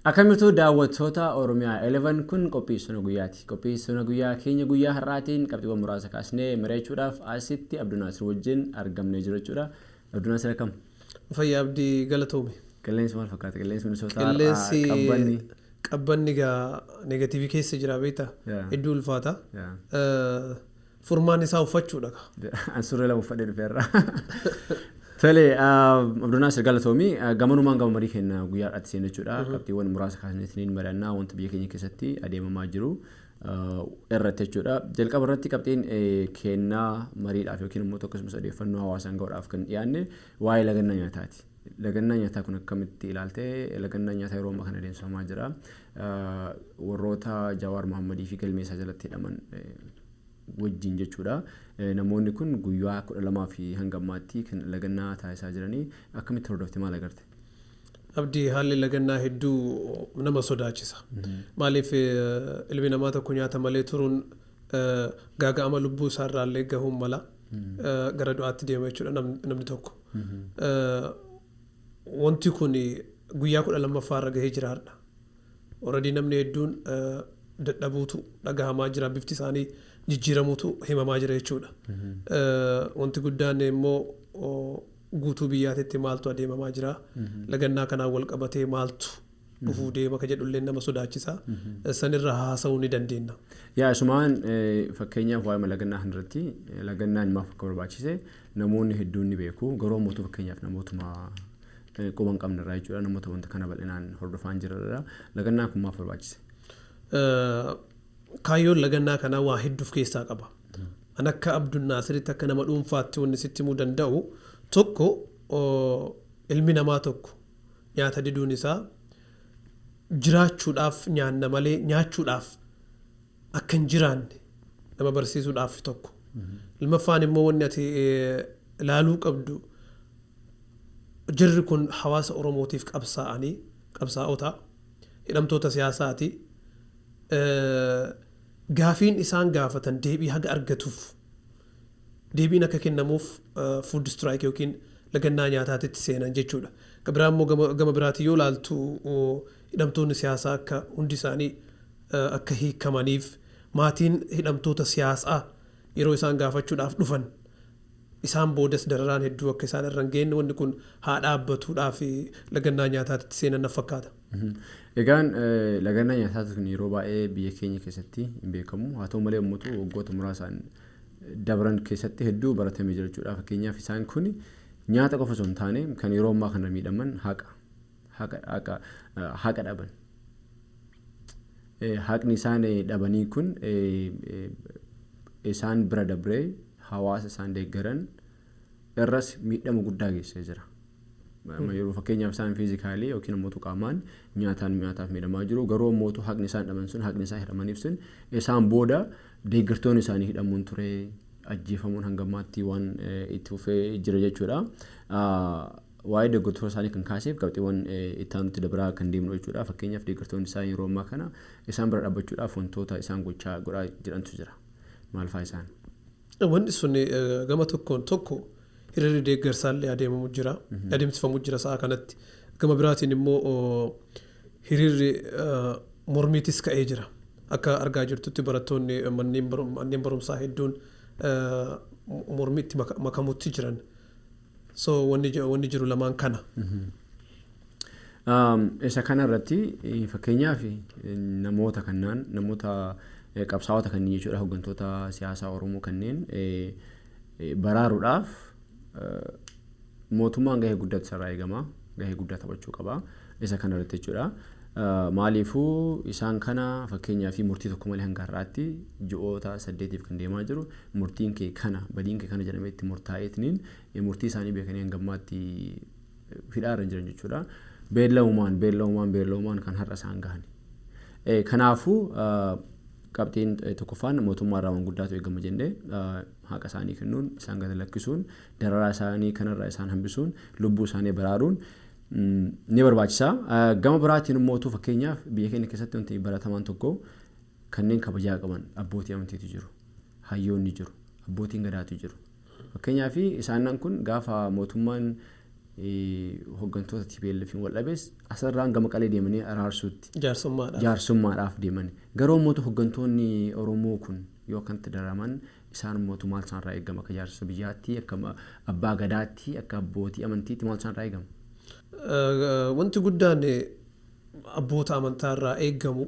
Akkamitu daawwattoota Oromiyaa 11, kun qophii sona guyyaati. Qophii sona guyyaa keenya guyyaa har'aatiin qabxiiwwan muraasa kaasnee mari'achuudhaaf asitti Abdunaasir wajjin argamnee jiru jechuudha. Abdunaasir, akkam? Fayyaa Abdii, galatoome. Qilleensi maal fakkaata? Qilleensi Minisootaa Qilleensi qabbanni. Qabbanni gaa negative keessa jira, beektaa? Hedduu ulfaata. Furmaan isaa uffachuudha kaa. An surree lama uffadhee dhufeerra. Tole, Abdunaasir, galatoomii. Gamanumaan gama marii keenya guyyaa har'aatti seenu jechuudha. Qabxiiwwan muraasa kaasnee isiniin mari'annaa wanta biyya keenya keessatti adeemamaa jiru irratti jechuudha. Jalqaba irratti qabxiin kennaa mariidhaaf yookiin immoo akkasumas odeeffannoo hawaasaan gahuudhaaf kan dhiyaanne waa'ee lagannaa nyaataati. Lagannaa nyaataa kun akkamitti ilaalte? Lagannaa nyaataa yeroo ammaa kana adeemsifamaa jira. Warroota Jawaar Mohammadii fi galmee isaa jalatti hidhaman wajjin jechuudha. Namoonni kun guyyaa 12 fi hanga ammaatti kan lagannaa taasisaa jiranii akkamitti hordofte, maal agarte? Abdii, haalli lagannaa hedduu nama sodaachisa. Maaliif, ilmi namaa tokko nyaata malee turuun gaaga'ama lubbuu isaarraallee gahuun mala, gara du'aatti deema jechuudha namni tokko. Wanti kun guyyaa 12ffaa irra gahee jira har'a. Already namni hedduun dadhabuutu dhagahamaa jira, bifti isaanii jijjiiramuutu himamaa jira jechuudha. Wanti guddaan immoo guutuu biyyaatitti maaltu adeemamaa jira? Lagannaa kanaan wal qabatee maaltu dhufuu deema ka jedhullee nama sodaachisa. Sanirra haasa'uu ni dandeenya. Yaa, isumaan fakkeenyaaf waa'ee lagannaa kanarratti, lagannaan maaf akka barbaachise namoonni hedduun ni beeku. Garuu ammoo fakkeenyaaf namootuma quba hin qabne irraa jechuudha, namoota wanta kana bal'inaan hordofaan jiranirraa, lagannaan kun maaf barbaachise? Kaayyoon lagannaa kanaa waa hedduuf keessaa qaba. An akka Abdunnaasiritti, akka nama dhuunfaatti wanni sitti himuu danda'u tokko, ilmi namaa tokko nyaata diduun isaa jiraachuudhaaf nyaanna malee nyaachuudhaaf akka hin jiraanne nama barsiisuudhaaf tokko. Lammaffaan immoo wanni ati ilaaluu qabdu, jirri kun hawaasa Oromootiif qabsaa'anii, qabsaa'ota hidhamtoota siyaasaati. Gaafiin isaan gaafatan deebii haga argatuuf, deebiin akka kennamuuf food strike yookiin lagannaa nyaataatitti seenan jechuudha. Biraa immoo gama biraatiin yoo ilaaltu, hidhamtoonni siyaasaa akka hundi isaanii akka hiikamaniif, maatiin hidhamtoota siyaasaa yeroo isaan gaafachuudhaaf dhufan isaan boodas dararaan hedduu akka isaan irra hin geenye, wanni kun haa dhaabbatuudhaaf lagannaa nyaataatitti seenan na fakkaata. Egaan lagannaa nyaataa kun yeroo baay'ee biyya keenya keessatti hin beekamu. Haa ta'u malee, ummatu waggoota muraasaan dabran keessatti hedduu baratamee jira jechuudha. Fakkeenyaaf isaan kun nyaata qofa osoo hin taane, kan yeroo ammaa kana miidhaman haqa dhaban. Haqni isaan dhabanii kun isaan bira dabree hawaasa isaan deeggaran irras miidhama guddaa geessisee jira. Yeroo fakkeenyaaf isaan physically yookiin immoo qaamaan nyaataan nyaataaf miidhamaa jiru, garuu immoo haqni isaan dhaban sun, haqni isaan hidhamaniif sun, isaan booda deeggartoonni isaanii hidhamuun ture, ajjeefamuun hanga ammaatti waan itti fufee jira jechuudha. Waa'ee deeggartoota isaanii kan kaaseef qabxiiwwan itti aanutti dabaraa kan deemnu jechuudha. Fakkeenyaaf deeggartoonni isaanii yeroo ammaa kana isaan bira dhaabbachuudhaaf wantoota isaan gochaa godhaa jirantu jira. Maal fa'aa isaan? Wanni sun gama tokkoon tokko hiriirri deeggarsaallee adeemamu jira. Adeemsifamu jira sa'a kanatti. Gama biraatiin immoo hiriirri mormiitis ka'ee jira. Akka argaa jirtutti barattoonni manneen barumsaa hedduun mormiitti makamutti jiran. So wanni jiru lamaan kana. Isa kana irratti fakkeenyaaf namoota kannaan, namoota qabsaa'ota kanneen jechuudha, hooggantoota siyaasaa Oromoo kanneen baraaruudhaaf mootummaan gahee guddaatu isarraa eegama. Gahee guddaa taphachuu qaba. Isa kana irratti jechuudha. Maaliifuu, isaan kana fakkeenyaaf murtii tokko malee hanga har'aatti ji'oota 8f kan deemaa jiru, murtiin kee kana, badiin kee kana jedhamee itti murtaa'eetiniin murtii isaanii beekanii hanga ammaatti hidhaa irra jiran jechuudha. Beella'umaan, beella'umaan, beella'umaan kan har'a isaan gahan. Kanaafuu qabxiin tokkoffaan mootummaa irraa waan guddaatu eegama jennee, haqa isaanii kennuun, isaan gad lakkisuun, dararaa isaanii kanarraa isaan hambisuun, lubbuu isaanii baraaruun ni barbaachisa. Gama biraatiin immoo fakkeenyaaf biyya keenya keessatti wanti baratamaan tokko, kanneen kabajaa qaban abbootii amantiitu jiru. Hayyoonni jiru. Abbootiin gadaatu jiru. Fakkeenyaaf isaan kun gaafa mootummaan Hooggantoota TPLF wal dhabees asirraan gama Maqalee deemanii araarsuutti. Jaarsummaadhaaf. Jaarsummaadhaaf deeman. Garuu immoo hooggantoonni Oromoo kun yoo akkanatti daraman, isaan immoo maal isaanirraa eegama? Akka jaarsa biyyaatti, akka abbaa gadaatti, akka abbootii amantiitti maal isaanirraa eegama? Wanti guddaan abboota amantaa irraa eeggamu,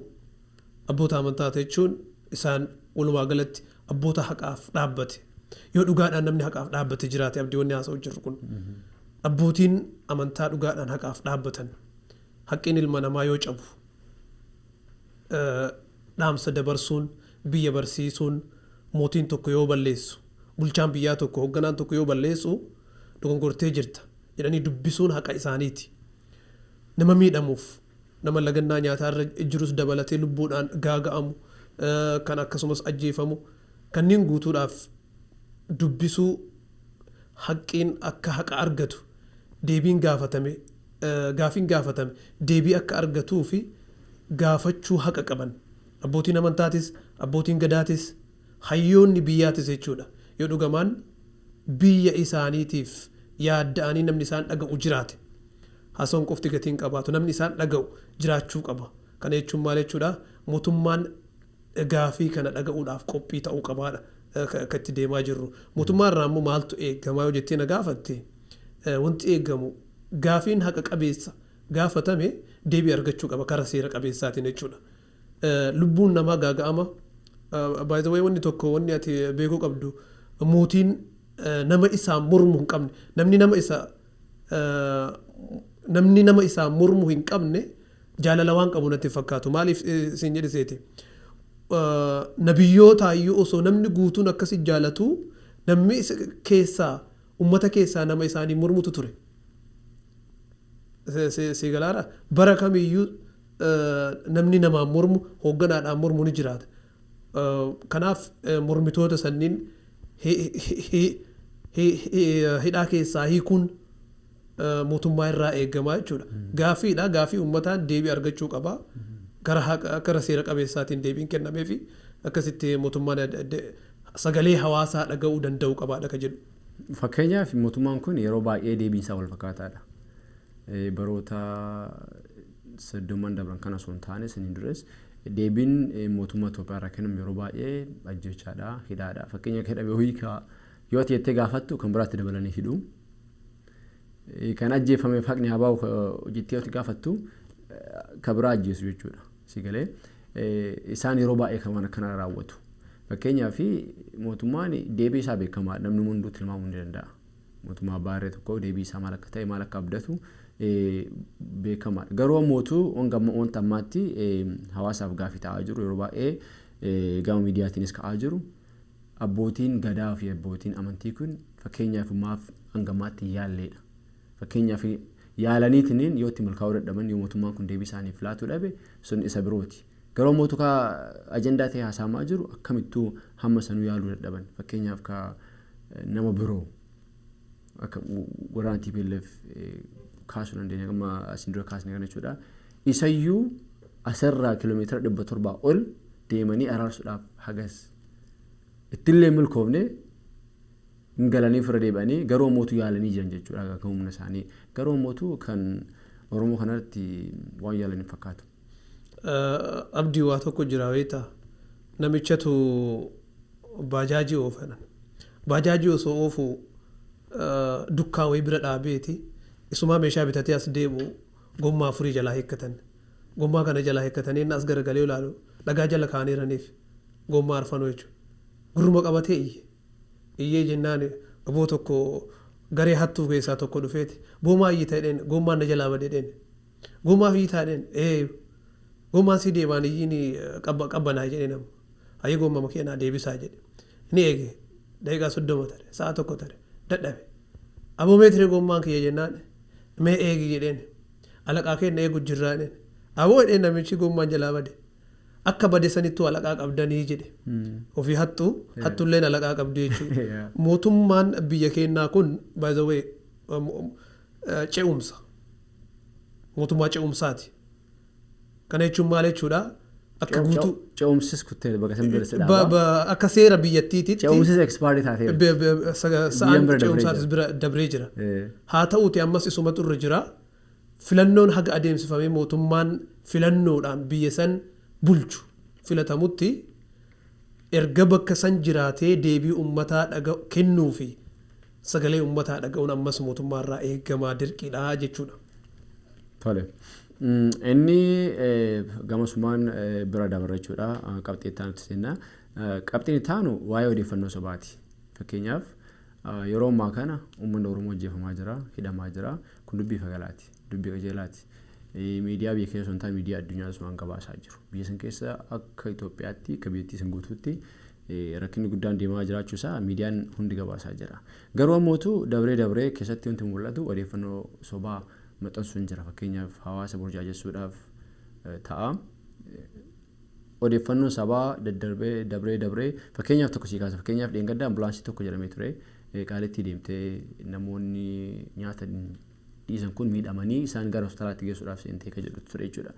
abboota amantaa jechuun isaan walumaa galatti abboota haqaaf dhaabbate, yoo dhugaadhaan namni haqaaf dhaabbate jiraate, abdii wanni haasa'u jirru kun, abbootiin amantaa dhugaadhaan haqaaf dhaabbatan haqqiin ilma namaa yoo cabu dhaamsa dabarsuun, biyya barsiisuun, mootiin tokko yoo balleessu, bulchaan biyyaa tokko, hoogganaan tokko yoo balleessu, dogongortee jirta jedhanii dubbisuun haqa isaaniiti. Nama miidhamuuf, nama lagannaa nyaataa irra jirus dabalatee, lubbuudhaan gaaga'amu kan akkasumas ajjeefamu kanneen guutuudhaaf dubbisuu, haqqiin akka haqa argatu, deebiin gaafatame, gaafiin gaafatame deebii akka argatuu fi gaafachuu haqa qaban, abbootiin amantaatis, abbootiin gadaatis, hayyoonni biyyaatis jechuudha. Yoo dhugamaan biyya isaaniitiif yaadda'anii namni isaan dhaga'u jiraate, haasawwan qofti gatiin qabaatu, namni isaan dhaga'u jiraachuu qaba. Kana jechuun maal jechuudha? Mootummaan gaafii kana dhaga'uudhaaf qophii ta'uu qabaadha akka itti deemaa jirru. Mootummaa irraa immoo maaltu eegamaa yoo jettee na gaafatte, wanti eegamu gaafiin haqa qabeessa gaafatame deebii argachuu qaba karaa seera qabeessaatiin jechuudha. Lubbuun namaa gaaga'ama. By the way, wanni tokko wanni ati beekuu qabdu, mootiin nama isaan mormu hin qabne, namni nama isaan mormu hin qabne jaalala waan qabu natti fakkaatu. Maaliif siin jedhiseeti? Nabiyyootaayyuu osoo namni guutuun akkasi jaalatu, namni keessaa, ummata keessaa nama isaanii mormutu ture. Si galaara, bara kamiyyuu namni namaan mormu, hoogganaadhaan mormu ni jiraata. Kanaaf mormitoota sanniin hidhaa keessaa hiikuun mootummaa irraa eegamaa jechuudha. Gaaffiidha. Gaaffii uummataan deebii argachuu qaba. Kara seera qabeessaatiin deebiin kennamee fi akkasitti mootummaan sagalee hawaasaa dhaga'uu danda'uu qabaadha ka jedhu. Fakkeenyaaf, mootummaan kun yeroo baay'ee deebiin isaa wal fakkaataadha. Baroota 30n dabran kana osoo hin taane saniin duras deebiin mootummaa Itoophiyaa irraa kennamu yeroo baay'ee ajjechaadha, hidhaadha. Fakkeenyaaf, hidhame hiikaa yoo ati jettee gaafattu kan biraatti dabalanii hidhu. Kan ajjeefameef haqni haa bahu jettee yoo gaafattu kan biraa ajjeesu jechuudha. Si galee, isaan yeroo baay'ee kan waan akkana raawwatu. Fakkeenyaaf, mootummaan deebii isaa beekamaadha. Namni hunduu tilmaamuu ni danda'a. Mootummaa abbaa irree tokko deebii isaa maal akka ta'e, maal akka abdatu beekamaadha. Garuu ammootu wanta ammaatti hawaasaaf gaafii ta'aa jiru, yeroo baay'ee gama miidiyaatiinis ka'aa jiru. Abbootiin gadaa fi abbootiin amantii kun fakkeenyaaf maaf hanga ammaatti hin yaalleedha? Fakkeenyaaf, yaalaniitiin yoo itti milkaa'uu dadhaban, yoo mootummaan kun deebii isaaniif laatuu dhabe, sun isa birooti. Garuu mootu ajandaa ta'e haasa'amaa jiru akkamittuu hamma sanuu yaaluu dadhaban? Fakkeenyaaf, ka nama biroo akka waraana TPLF kaasuu dandeenya, amma asiin dura kaasne kana jechuudha. Isayyuu asirraa kiiloomeetira 700 ol deemanii araarsuudhaaf hagas ittillee milkoofne, hin galanii fira deebi'anii, garuu mootu yaalanii jiran jechuudha akka humna isaanii. Garuu mootu kan Oromoo kanarratti waan yaalan hin fakkaatu. Abdii, waa tokko jira beektaa? Namichatu baajaajii oofa. Baajaajii osoo oofu dukkaa wayii bira dhaabeeti isumaa meeshaa bitatee as deebi'u gommaa afurii jalaa hiikkatan. Gommaa kana jalaa hiikkatanii inni as garagalee ilaalu dhagaa jala kaa'aniiraniif gommaa arfanuu jechuudha. Gurruma qabatee iyye. Iyyee jennaan aboo tokko garee hattuu keessaa tokko dhufeeti, "Goomaa iyyita?" jedheen. "Gommaan na jalaa bade," jedheen. "Gommaaf iyyitaa?" jedheen. "Ee, gommaan si deebaan iyyiin qabbanaa," jedhee nama. "Hayyee, gommaa makiinaa deebisaa," jedhe. Ni eege, daqiiqaa 30 tare, sa'a tokko tare, dadhabe. "Aboo, meetira gommaan kiyya?" jennaan, "Mee eegi," jedheen. "Alaqaa keenya eegu jirraa," jedheen. "Aboo," jedheen namichi, "gommaan jalaa bade. Akka bade sanittuu alaqaa qabdanii," jedhe. Ofii hattuu, hattulleen alaqaa qabdi jechuudha. Mootummaan biyya keenyaa kun, by the way, ce'umsa. Mootummaa ce'umsaati. Kana jechuun maal jechuudha? Akka guutuu. Ce'umsis kuttee bakka san bira si dhaaba. Akka seera biyyattiititti. Ce'umsis expired taateera. Sa'aan ce'umsaatis bira dabree jira. Haa ta'uuti ammas isumatu irra jira. Filannoon haga adeemsifamee mootummaan filannoodhaan biyya san bulchu filatamutti erga bakka san jiraatee deebii uummataa kennuu fi sagalee uummataa dhaga'uun ammas mootummaarraa eegamaa dirqiidha jechuudha. Tole. Inni gamasumaan bira dabarra jechuudha. Qabxii itti aanutti seenna. Qabxiin itti aanu waa'ee odeeffannoo sobaati. Fakkeenyaaf, yeroo ammaa kana uummanni Oromoo ajjeefamaa jira, hidhamaa jira. Kun dubbii fagalaati, dubbii qajeelaati. Miidiyaa biyya keessa osoo hin taane miidiyaa addunyaa waan gabaasaa jiru. Biyya san keessa akka Itoophiyaatti, akka biyyattii san guutuutti rakkinni guddaan deemaa jiraachuu isaa miidiyaan hundi gabaasaa jira. Garuu ammootu dabree dabree keessatti wanti mul'atu odeeffannoo sobaa maxxansuun jira. Fakkeenyaaf, hawaasa burjaajessuudhaaf ta'a. Odeeffannoon sabaa daddarbee dabree dabree, fakkeenyaaf tokko sii kaasa. Fakkeenyaaf, dheengaddaa ambulaansii tokko jedhamee ture. Qaalitti deemtee namoonni nyaata dhiisan kun miidhamanii isaan gara hospitaalaatti geessuudhaaf seentee kan jedhu ture jechuudha.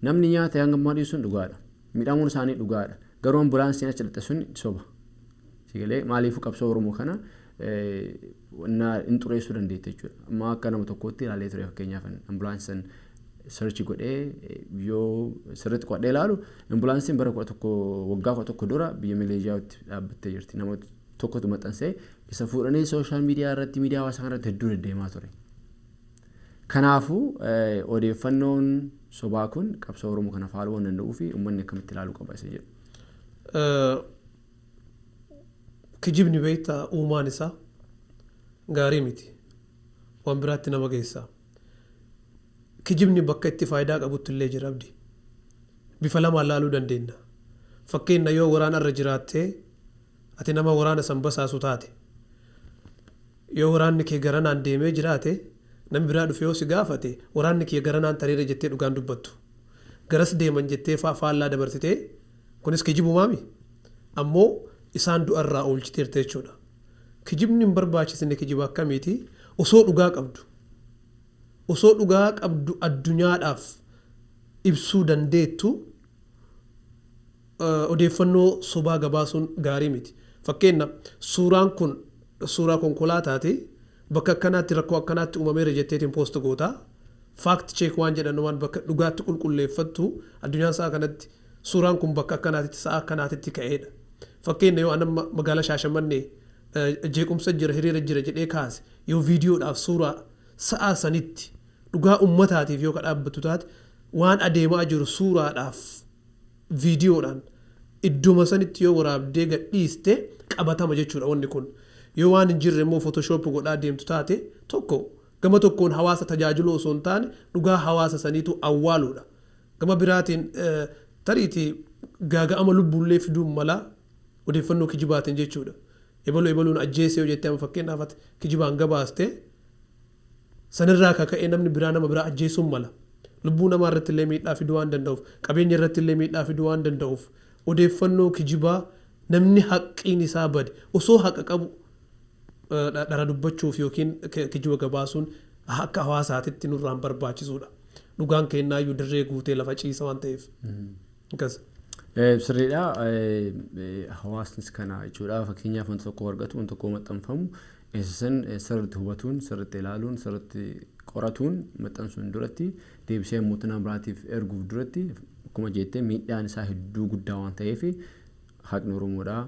Namni nyaata hanga ammaa dhiisuun dhugaadha. Miidhamuun isaanii dhugaadha. Garuu ambulaansiin achi dhaqxe sun soba. Sigalee maaliifuu qabsoo Oromoo kana hin xureessuu dandeette jechuudha. Amma akka nama tokkootti ilaalee ture, fakkeenyaaf ambulaansii san search godhee yoo sirriitti qo'adhee ilaalu, ambulaansiin bara 11, waggaa 11 dura biyya Maleeshiyaatti dhaabbattee jirti. Nama tokkotu maxxansee isa fuudhanii social media irratti, miidiyaa hawaasaa irratti hedduu deddeemaa ture. Kanaafuu odeeffannoon sobaa kun qabsoo Oromoo kana faaluu waan danda'uu fi uummanni akkamitti ilaaluu qaba isa jedhu. Kijibni beektaa uumaan isaa gaarii miti. Waan biraatti nama geessa. Kijibni bakka itti faayidaa qabutti illee jira, abdi. Bifa lamaan laaluu dandeenya. Fakkeenya, yoo waraana irra jiraattee ati nama waraana san basaasu taate, yoo waraanni kee garanaan deemee jiraate, namni biraa dhufe yoo si gaafate, waraanni kee garanaan tariira jettee dhugaan dubbattu. Garas deeman jettee faallaa dabarsitee, kunis kijibumaami. Ammoo isaan du'arraa oolchiteerta jechuudha. Kijibni hin barbaachisne kijiba akkamiiti? Osoo dhugaa qabdu. Osoo dhugaa qabdu addunyaadhaaf ibsuu dandeettu odeeffannoo sobaa gabaasuun gaarii miti. Fakkeenya, suuraan kun suuraa konkolaataati. Bakka akkanaatti rakkoo akkanaatti uumameera jetteetiin post goota. Fact check waan jedhan waan bakka dhugaatti qulqulleeffattu, addunyaan sa'a kanatti suuraan kun bakka akkanaatitti sa'a akkanaatitti ka'eedha. Fakkeenya, yoo anamma magaalaa Shaashamannee jeequmsa jira, hiriira jira jedhee kaase, yoo viidiyoodhaaf suuraa sa'a sanitti dhugaa ummataatiif yoo ka dhaabbattu taate, waan adeemaa jiru suuraadhaaf viidiyoodhaan idduma sanitti yoo waraabdee gadhiiste qabatama jechuudha wanni kun. Yoo waan hin jirre immoo photoshop godhaa deemtu taate, tokko gama tokkoon hawaasa tajaajiluu osoo hin taane dhugaa hawaasa saniitu awwaaluudha. Gama biraatiin tariitii gaaga'ama lubbuullee fiduun mala odeeffannoo kijibaatiin jechuudha. Ebaluu ebaluun ajjeesee yoo jettee amma fakkeenyaaf ati kijibaan gabaaste, sanirraa kaka'ee namni biraa nama biraa ajjeesuun mala. Lubbuu namaa irratti illee miidhaa fiduu waan danda'uuf, qabeenya irratti illee miidhaa fiduu waan danda'uuf, odeeffannoo kijibaa namni haqqiin isaa bade osoo haqa qabu dhara dubbachuuf yookiin kijiba gabaasuun akka hawaasaatitti nurraan barbaachisuudha. Dhugaan kennaayyuu dirree guutee lafa ciisa waan ta'eef. Akkas. Sirriidha. Hawaasnis kana jechuudha. Fakkeenyaaf, wanta tokko argatu, wanta tokko maxxanfamu eessisan sirriitti hubatuun, sirriitti ilaaluun, sirriitti qoratuun maxxansuun duratti, deebisee immoo nama biraatiif erguuf duratti, akkuma jettee miidhaan isaa hedduu guddaa waan ta'eef, haqni Oromoodhaa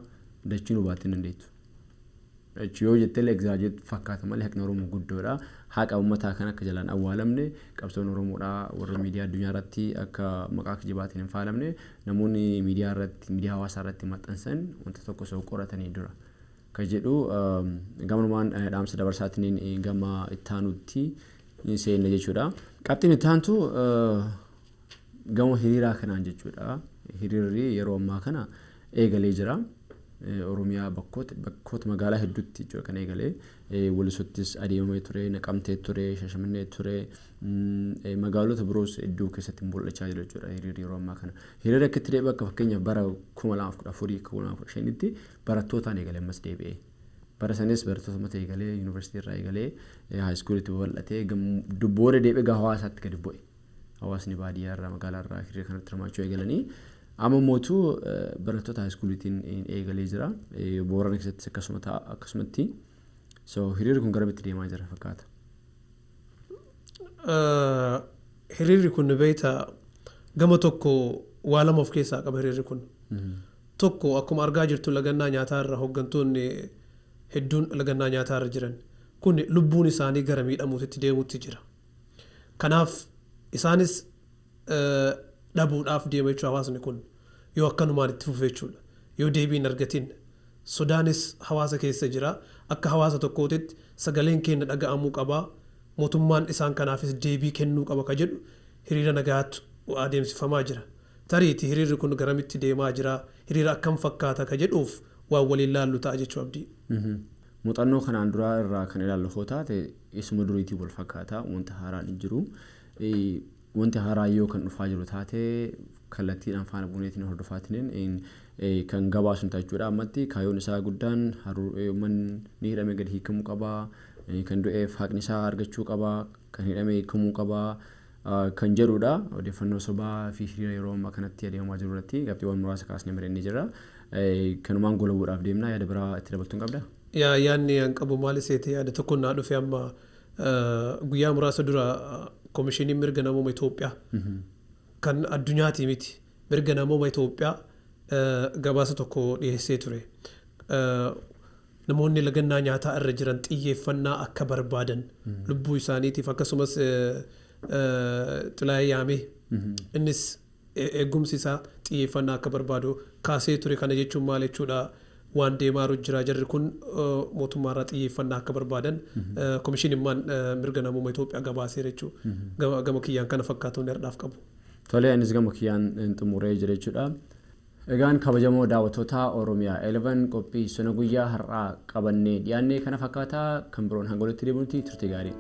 dachii nu baatee hin dandeettu. Jechuu yoo jettee illee exaggerate fakkaata malee haqni Oromoo guddoodha. Haqa uummataa kan akka jalaan awwaalamne, qabsoon Oromoodhaa warra miidiyaa addunyaa irratti akka maqaa kijibaatiin hin faalamne, namoonni miidiyaa irratti, miidiyaa hawaasaa irratti maxxansan wanta tokko osoo qoratanii dura. Kan jedhu gamanumaan dhaamsa dabarsaatiin gama ittaanutti seenne jechuudha. Qabxiin ittaantu gama hiriiraa kanaan jechuudha. Hiriirri yeroo ammaa kana eegalee jira. Oromiyaa bakkoota magaalaa hedduutti jechuudha kan eegalee. Walisottis adeemamee ture, Naqamtee ture, Shashamannee ture, magaalota biroos hedduu keessatti mul'achaa jira jechuudha hiriirri yeroo ammaa kana. Hiriirri akka itti deebi'u, akka fakkeenyaaf bara 2014, 2015tti barattootaan eegale ammas deebi'ee. Bara sanis barattoota mata eegalee, yuunivarsiitii irraa eegalee, high schoolitti babal'atee, booda deebi'ee gara hawaasaatti gadi bu'e. Hawaasni baadiyyaa irraa, magaalaa irraa hiriira kanatti hirmaachuu eegalanii, amma mootu barattoota high schooliitiin eegalee jira. Boorana keessattis akkasuma ta'a akkasumatti. So hiriirri kun garamitti deemaa jira fakkaata? Hiriirri kun, beeyta, gama tokko waa lama of keessaa qaba hiriirri kun. Tokko, akkuma argaa jirtu, lagannaa nyaataa irra hooggantoonni hedduun lagannaa nyaataa irra jiran. Kun lubbuun isaanii gara miidhamuutitti deemuutti jira. Kanaaf isaanis dhabuudhaaf deema jechuudha hawaasni kun, yoo akkanumaan itti fufe jechuudha. Yoo deebii hin argatin, sodaanis hawaasa keessa jira. Akka hawaasa tokkootitti sagaleen keenya dhaga'amuu qaba. Mootummaan isaan kanaafis deebii kennuu qaba ka jedhu hiriira nagaatu adeemsifamaa jira. Tariiti hiriirri kun garamitti deemaa jira, hiriira akkam fakkaata ka jedhuuf waan waliin laallu ta'a jechuu, Abdii. Muuxannoo kanaan duraa irraa kan ilaallu hoo taate, isuma duriitiin wal fakkaata, wanta haaraan hin jiru. Wanti haaraa yoo kan dhufaa jiru taate, kallattiidhaan faana buuneetiin hordofaatiin kan gabaasu ta'a jechuudha. Ammatti kaayyoon isaa guddaan uummanni hidhamee gadi hiikamuu qaba. Kan du'eef haqni isaa argachuu qaba. Kan hidhamee hiikamuu qaba kan jedhudha. Odeeffannoo sobaa fi hiriira yeroo ammaa kanatti adeemamaa jiru irratti qabxiiwwan muraasa kaasnee mari'annee jirra. Kanumaan golabuudhaaf deemna. Yaada biraa itti dabaltuun qabda? Yaa, yaadni an qabu maali seete? Yaada tokko naa dhufe amma. Guyyaa muraasa dura Koomishiniin Mirga Namooma Itoophiyaa, kan addunyaati miti, mirga namooma Itoophiyaa, gabaasa tokko dhiyeessee ture. Namoonni lagannaa nyaataa irra jiran xiyyeeffannaa akka barbaadan lubbuu isaaniitiif, akkasumas Xilaayee Yaamee innis eegumsi isaa xiyyeeffannaa akka barbaadu kaasee ture. Kana jechuun maal jechuudha? Waan deemaa jira, jarri kun mootummaarraa xiyyeeffannaa akka barbaadan komishinimmaan mirga namooma Itoophiyaa gabaaseera jechuudha. Gama kiyyaan kana fakkaatuun hardhaaf qabu. Tolee, anis gama kiyyaan xumuree jira jechuudha. Egaan kabajamoo daawwattoota Oromiyaa 11, qophii sona guyyaa har'aa qabannee dhiyaannee kana fakkaataa. Kan biroon hanga walitti deebinutti turte gaarii.